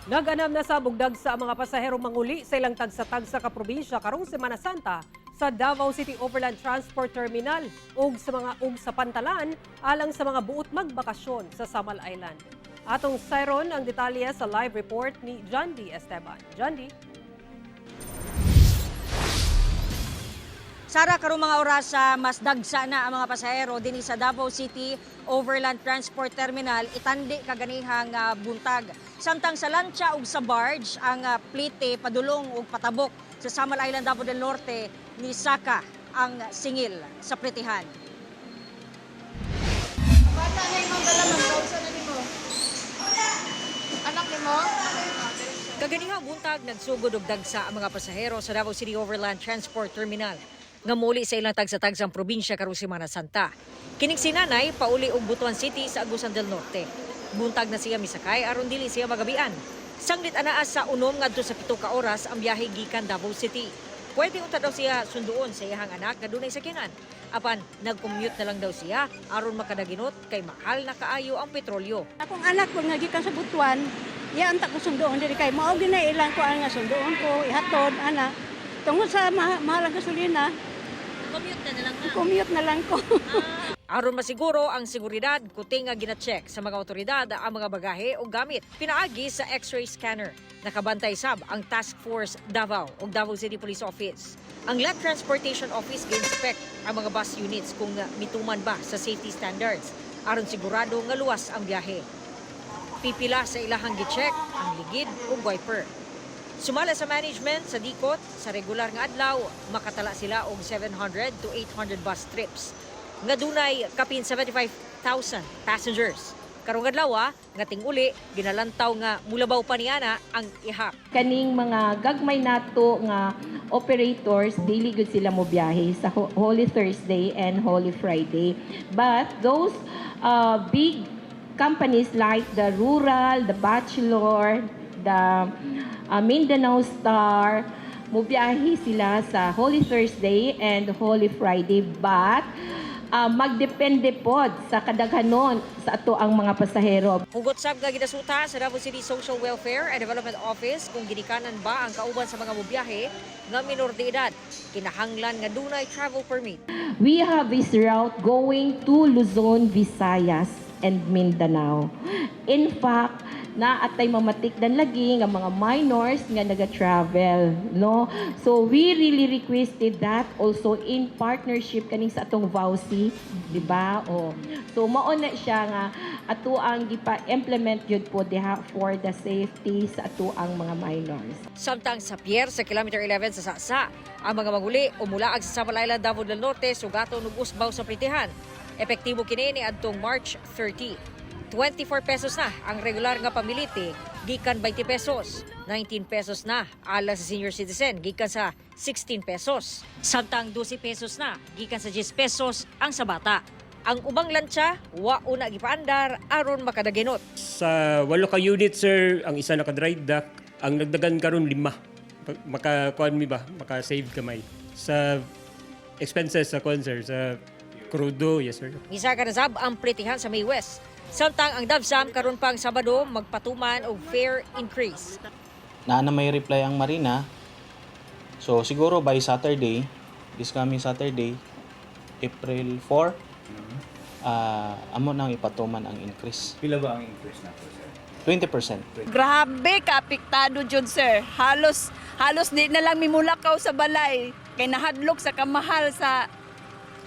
Nag-anam na sab og dagsa ang mga pasahero manguli sa ilang tagsa-tagsa ka probinsya karong Semana Santa sa Davao City Overland Transport Terminal ug sa pantalan alang sa mga buot magbakasyon sa Samal Island. Atong sayron ang detalye sa live report ni John D. Esteban. John D. Sara, karong mga orasa, mas dagsa na ang mga pasahero dinhi sa Davao City Overland Transport Terminal itandi kaganihang buntag. Samtang sa lancha ug sa barge ang plite padulong ug patabok sa Samal Island, Davao del Norte, ni saka ang singil sa plitihan. Bata na imong dala, ma'am. Kaunsa na nimo? Anak nimo? Kaganihang buntag, nagsugod og dagsa ang mga pasahero sa Davao City Overland Transport Terminal nga muli sa ilang tagsa-tagsang probinsya karong Semana Santa. Kining sinanay pauli og Butuan City sa Agusan del Norte. Buntag na siya misakay aron dili siya magabian. Sanglit anaa sa 6 ngadto sa 7 ka oras ang biyahe gikan Davao City. Pwede unta daw siya sunduon sa iyang anak nga dunay sakyanan. Apan nag-commute na lang daw siya aron makadaginot kay mahal na kaayo ang petrolyo. Akong anak ko nga gikan sa Butuan, iya unta ko sundoon diri kay mao gyud na ilang kuan nga sundoon ko, ihatod ana. Tungod sa mahal ang gasolina, Commute na lang. Commute na lang ko. Aron masiguro ang seguridad, kuting nga gina-check sa mga otoridad ang mga bagahe o gamit pinaagi sa X-ray scanner. Nakabantay sab ang Task Force Davao ug Davao City Police Office. Ang Land Transportation Office gi-inspect ang mga bus units kung mituman ba sa safety standards aron sigurado nga luwas ang biyahe. Pipila sa ilahang gi-check ang ligid ug wiper. Sumala sa management sa Dicot, sa regular nga adlaw, makatala sila og 700 to 800 bus trips nga dunay kapin 75,000 passengers. Karong adlaw nga ting-uli, ginalantaw nga mulabaw pa niana ang ihap. Kaning mga gagmay nato nga operators, dili gud sila mo biyahe sa Holy Thursday and Holy Friday, but those big companies like the Rural, the Bachelor, the Mindanao Star, mubiyahe sila sa Holy Thursday and Holy Friday, but magdepende pod sa kadaghanon sa ato ang mga pasahero. Hugot sab nga ginasuta sa Davao City Social Welfare and Development Office kung ginikanan ba ang kauban sa mga mobiyahe nga minor de edad. Kinahanglan nga dunay travel permit. We have this route going to Luzon, Visayas, and Mindanao. In fact, naatay mamatikdan lagi nga mga minors nga naga-travel, no? So we really requested that also in partnership kaning sa atong VAWC, di ba? O so mao na siya nga ato ang gipa-implement yun po diha for the safety sa ato ang mga minors. Samtang sa pier sa kilometer 11 sa Sasa, ang mga manguli umulaag sa Samal Island, Davao del Norte, sugaton ug usbaw sa plitihan. Epektibo kini ni adtong March 30. 24 pesos na ang regular nga pamilite gikan 20 pesos. 19 pesos na alang sa senior citizen gikan sa 16 pesos. Samtang 12 pesos na gikan sa 10 pesos ang sa bata. Ang ubang lantsa wa una gipaandar aron makadaginot. Sa walo ka unit, sir, ang isa naka-dry dock, ang nagdagan karon lima. Maka kuan mi ba, maka-save kamay. Sa expenses sa kuan, sir, sa krudo, yes, sir. Misaka na sab ang plitihan sa May West. Samtang ang Davsam karon pang Sabado magpatuman og fare increase. Na na may reply ang Marina. So siguro by Saturday, this coming Saturday, April 4, amo nang ipatuman ang increase. Pila ba ang increase na po, sir? 20%. Grabe ka apektado jud, sir. Halos halos di na lang mimulakaw sa balay kay nahadlok sa kamahal sa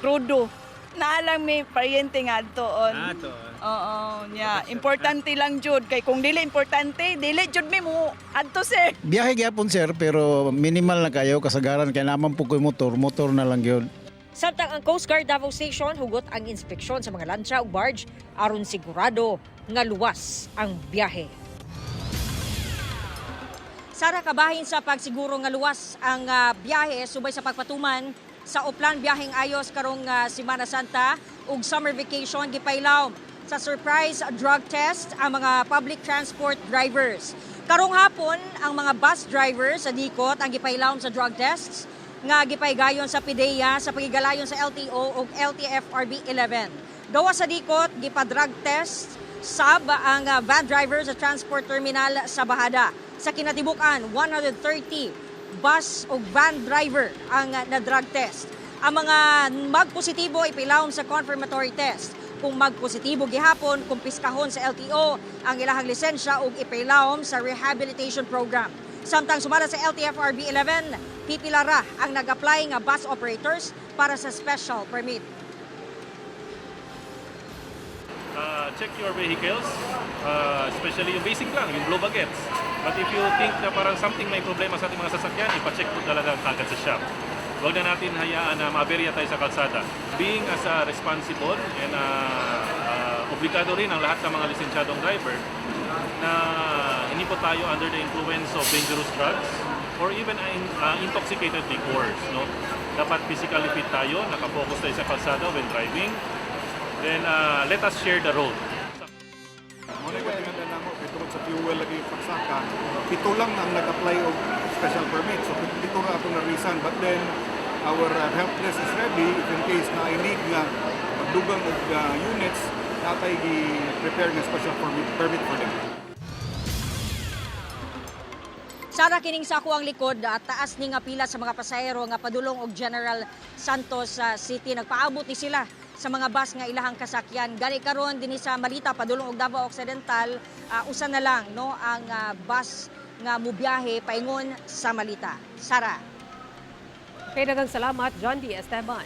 krudo. Naa lang may paryente nga adtoon. Ah, to. Oo, nya. Importante lang jud kay kung dili importante, dili jud mi mo adto, sir. Biyahe gyapon, sir, pero minimal na kayo kasagaran kay naman po ko'y motor, motor na lang yun. Samtang ang Coast Guard Davao Station hugot ang inspeksyon sa mga lancha ug barge aron sigurado nga luwas ang biyahe. Sara, kabahin sa pagsiguro nga luwas ang biyahe subay sa pagpatuman sa Oplan Biyaheng Ayos karong Semana Santa ug summer vacation, gipailawom sa surprise drug test ang mga public transport drivers. Karong hapon, ang mga bus drivers sa Dicot ang gipailawom sa drug tests nga gipaygayon sa PDEA sa pagigalayon sa LTO ug LTFRB 11. Gawas sa Dicot, gipa-drug test Sab ang van driver sa transport terminal sa Bahada. Sa kinatibuk-an, 130 bus o van driver ang na-drug test. Ang mga magpositibo ipilawom sa confirmatory test. Kung magpositibo gihapon, kumpiskahon sa LTO ang ilahang lisensya ug ipilawom sa rehabilitation program. Samtang sumala sa LTFRB 11, pipila ra ang nag-apply nga bus operators para sa special permit. Check your vehicles, especially yung basic lang, yung blow bagets. But if you think na parang something may problema sa ating mga sasakyan, ipacheck po talaga kagad sa shop. Huwag na natin hayaan na maaberya tayo sa kalsada. Being as a responsible and obligado rin ang lahat ng mga lisensyadong driver na hindi po tayo under the influence of dangerous drugs or even intoxicated liquors. No? Dapat physically fit tayo, nakafocus tayo sa kalsada when driving. Then let us share the road. Mao na katingala namo kay tungod sa fuel lagi yung pagsaka, pito lang ang nag-apply og special permit. So pito ra atong na-reason. But then our help desk is ready if in case na I need nga magdugang og units natay gi-prepare nga special permit for them. Sara, kining sa ako ang likod at taas ni nga pila sa mga pasahero nga padulong og General Santos City. Nagpaabot ni sila sa mga bus nga ilahang kasakyan. Gani karon dinhi sa Malita padulong og Davao Occidental, usa na lang, no, ang bus nga mubiyahe paingon sa Malita. Sara. Kay daghang salamat, John D. Esteban.